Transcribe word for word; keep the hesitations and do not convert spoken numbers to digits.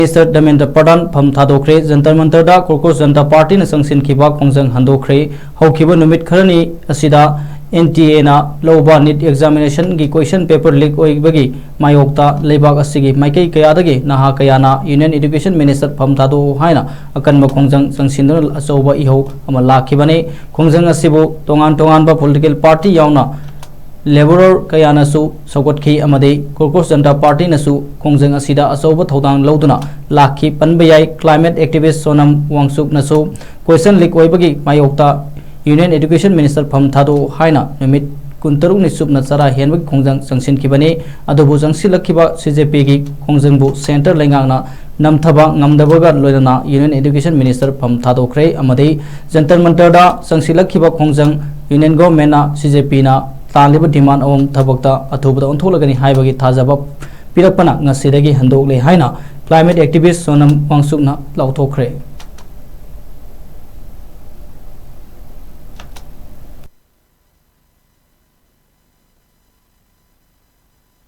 Minister Dharmendra Pradhan ꯐꯝ ꯊꯥꯗꯣꯛꯈ꯭ꯔꯦ꯫ ꯖꯟꯇꯔ ꯃꯟꯇꯔꯗ ꯀꯣꯀ꯭ꯔꯣꯁ ꯖꯟꯇꯥ ꯄꯥꯔꯇꯤꯅ ꯆꯪꯁꯤꯟꯈꯤꯕ ꯈꯣꯡꯖꯪ ꯍꯟꯗꯣꯛꯈ꯭ꯔꯦ꯫ ꯍꯧꯈꯤꯕ ꯅꯨꯃꯤꯠ ꯈꯔꯅꯤ ꯑꯁꯤꯗ N T Aꯅ ꯂꯧꯕ NEET examinationꯒꯤ question paper leak ꯑꯣꯏꯕꯒꯤ ꯃꯥꯌꯣꯛꯇ ꯂꯩꯕꯥꯛ ꯑꯁꯤꯒꯤ ꯃꯥꯏꯀꯩ ꯀꯌꯥꯗꯒꯤ ꯅꯍꯥ ꯀꯌꯥꯅ Union Education Minister ꯐꯝ ꯊꯥꯗꯣꯛꯎ ꯍꯥꯏꯅ ꯑꯀꯟꯕ ꯈꯣꯡꯖꯪ ꯆꯪꯁꯤꯟꯗꯨꯅ ꯑꯆꯧꯕ ꯏꯍꯧ ꯑꯃ ꯂꯥꯛꯈꯤꯕꯅꯤ꯫ ꯈꯣꯡꯖꯪ ꯑꯁꯤꯕꯨ ꯇꯣꯉꯥꯟ ꯇꯣꯉꯥꯟꯕ political party ꯌꯥꯎꯅ laborer ꯀꯌꯥꯅꯁꯨ ꯁꯧꯒꯠꯈꯤ ꯑꯃꯗꯤ ꯀꯣꯀ꯭ꯔꯣꯁ ꯖꯟꯇꯥ ꯄꯥꯔꯇꯤꯅꯁꯨ ꯈꯣꯡꯖꯪ ꯑꯁꯤꯗ ꯑꯆꯧꯕ ꯊꯧꯗꯥꯡ ꯂꯧꯗꯨꯅ ꯂꯥꯛꯈꯤ꯫ ꯄꯟꯕ ꯌꯥꯏ, climate activist Sonam ꯋꯥꯡꯆꯨꯛꯅꯁꯨ question leak ꯑꯣꯏꯕꯒꯤ ꯃꯥꯌꯣꯛꯇ Union Education Minister ꯐꯝ ꯊꯥꯗꯣꯛꯎ ꯍꯥꯏꯅ ꯅꯨꯃꯤꯠ ꯀꯨꯟꯇꯔꯨꯛꯅꯤ ꯆꯨꯞꯅ ꯆꯔꯥ ꯍꯦꯟꯕꯒꯤ ꯈꯣꯡꯖꯪ ꯆꯪꯁꯤꯟꯈꯤꯕꯅꯤ꯫ ꯑꯗꯨꯕꯨ ꯆꯪꯁꯤꯜꯂꯛꯈꯤꯕ C J Pꯒꯤ ꯈꯣꯡꯖꯪꯕꯨ centre ꯂꯩꯉꯥꯛꯅ ꯅꯝꯊꯕ ꯉꯝꯗꯕꯒ ꯂꯣꯏꯅꯅ Union Education Minister ꯐꯝ ꯊꯥꯗꯣꯛꯈ꯭ꯔꯦ ꯑꯃꯗꯤ ꯖꯟꯇꯔ ꯃꯟꯇꯔꯗ ꯆꯪꯁꯤꯜꯂꯛꯈꯤꯕ ꯈꯣꯡꯖꯪ Union Governmentꯅ C J Pꯅ ꯇꯥꯜꯂꯤꯕ demand ꯑꯃꯃꯝ ꯊꯕꯛꯇ ꯑꯊꯨꯕꯗ ꯑꯣꯟꯊꯣꯛꯂꯒꯅꯤ ꯍꯥꯏꯕꯒꯤ ꯊꯥꯖꯕ ꯄꯤꯔꯛꯄꯅ ꯉꯁꯤꯗꯒꯤ ꯍꯟꯗꯣꯛꯂꯦ ꯍꯥꯏꯅ climate activist ꯁꯣꯅꯝ ꯋꯥꯡꯆꯨꯛꯅ ꯂꯥꯎꯊꯣꯛꯈ꯭ꯔꯦ꯫